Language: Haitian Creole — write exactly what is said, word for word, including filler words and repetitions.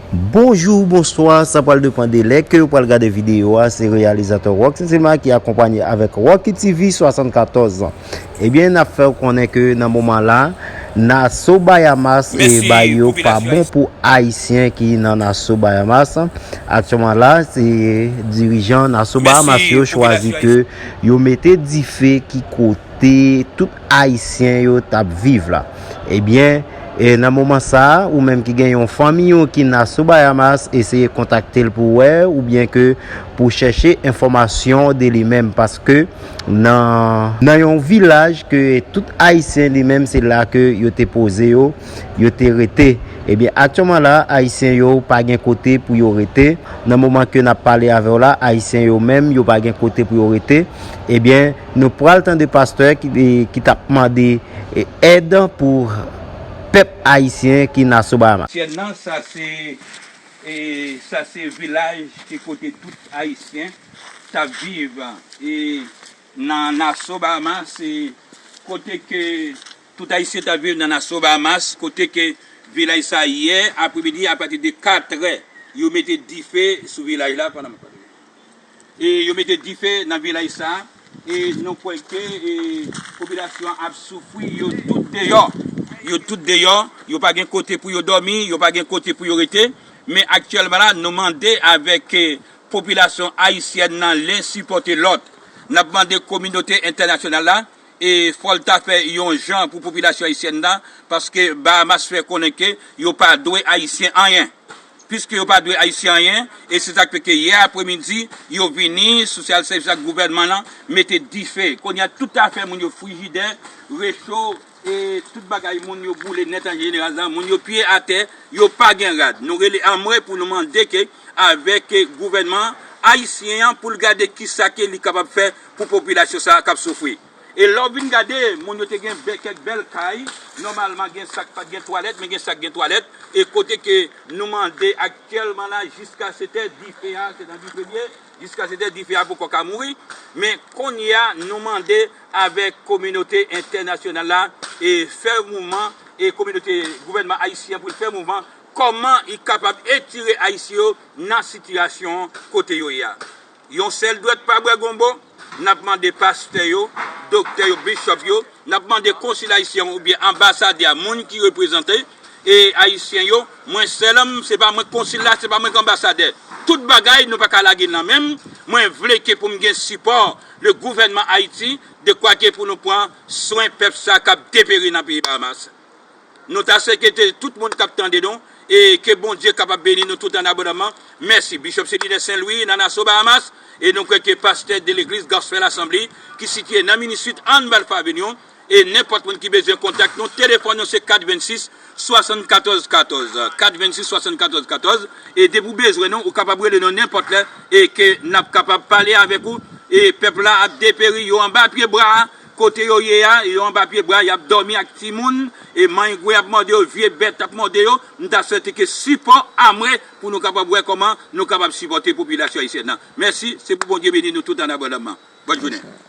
Bonjou, bonswa, sa pral depann de lè ke w pral gade videyo a. Se reyalizatè Rocky Cinema ki akonpanye avèk Rocky T V swasannkatòz. Ebyen, n ap fè w konnen ke nan moman la, Nassau Bahamas e bay yo pa bon pou Ayisyen ki nan Nassau Bahamas. Aktyèlman la, se dirijan Nassau Bahamas yo chwazi ke yo mete dife ki kote tout Ayisyen yo t ap viv la. Ebyen, e nan moman sa a, ou menm ki gen yon fanmi ou ki Nassau Bahamas, eseye kontakte l pou wè, oubyen ke pou chèche enfòmasyon de li menm, paske nan, nan yon vilaj ke tout Ayisyen li menm, se la ke yo te poze yo, yo te rete. Ebyen, aktyèlman la, Ayisyen yo pa gen kote pou yo rete. Nan moman ke n ap pale avè w la, Ayisyen yo menm, yo pa gen kote pou yo rete. Ebyen, nou pral tande pastè ki, ki t ap mande, e, èd pou pèp ayisyen ki Nassau Bahamas. Ayisyèn nan, sa se, e, sa se vilaj ki kote tout Ayisyen t ap viv, e, nan Nassau Bahamas, e, kote ke tout Ayisyen t ap viv nan Nassau Bahamas, kote ke vilaj sa yè apremidi apati de katrè, yo mete dife sou vilaj la pandan e yo mete dife nan vilaj sa, e nou kwè ke, e, popilasyon an ap soufri, yo tout deyò. Yo tout deyò, yo pa gen kote pou yo dòmi, yo pa gen kote pou yo rete. Men aktyèlman la, nou mande avèk, e, popilasyon ayisyèn nan, len sipòte lòt. N ap mande kominote entènasyonal la, e fò l ta fè yon jan pou popilasyon ayisyèn nan, paske Bahamas fè konnen ke yo pa dwe Ayisyen anyen. Piske yo pa dwe Ayisyen anyen, e se sa k fè ke yè apremidi, yo vini, Social Service ak gouvènman an mete dife. Kounye a, tout afè moun yo, frijidè, recho, e tout bagay moun yo boule nèt an jeneral la, moun yo pye atè, yo pa gen rad. Nou rele anmwe pou nou mande ke avèk, e, gouvènman ayisyen an pou l gade kisa ke li kapab fè pou popilasyon sa a k ap soufri. E lè w vin gade, moun yo te gen bè-, kèk bèl kay, nòmalman gen sa k pa t gen twalèt, men gen sa k gen twalèt, e kote ke nou mande aktyèlman la, jiska sèt è, dife a, se nan dife l ye, jiska sèt è, dife a poko ka mouri, men kounye a, nou mande avèk kominote entènasyonal la, e fè mouvman, e kominote, gouvènman ayisyen pou l fè mouvman, kòman li kapab etire Ayisyen yo nan sitiyasyon kote yo ye a. Yon sèl dwèt pa bwè gonbo, n ap mande pastè yo, doktè yo, bishop yo, n ap mande konsil ayisyen oubyen anbasadè a, moun ki reprezante, e, ayisyen yo, mwen sèl, se pa mwen konsil la, se pa mwen ki anbasadè. Tout bagay, nou pa ka lage l nan men m. Mwen vle ke pou m gen sipò le gouvènman Ayiti, dekwa ke pou nou pran swen pèp sa k ap deperi nan peyi Bahamas. Nou ta swete tout moun k ap tande nou, e ke Bondye kapab beni nou tout an abondaman. Mèsi. Bishop Celine Saint Louis, nan Nassau, Bahamas, e nou kwè ke pastè de legliz Gospel Assembly, ki sitiye nan Minute Sud, an Balfour Avenue, e nenpòt moun ki bezwen kontak nou, telefòn nou se kat vennsis, swasannkatòz katòz, kat vennsis, swasannkatòz katòz, e depi w bezwen nou, ou kapab rele nou nenpòt lè, e ke n ap kapab pale avèk ou, e pèp la ap deperi, yo anba pye bwa, kote yo ye a, yo anba pye bwa, y ap dòmi ak timoun, e mangwen ap mòde yo, vye bèt ap mòde yo. M ta swete ke sipò anmwe pou nou kapab wè kòman nou kapab sipòte popilasyon ayisyèn nan. Mèsi, se pou Bondye beni nou tout an abondaman. Bòn jounen.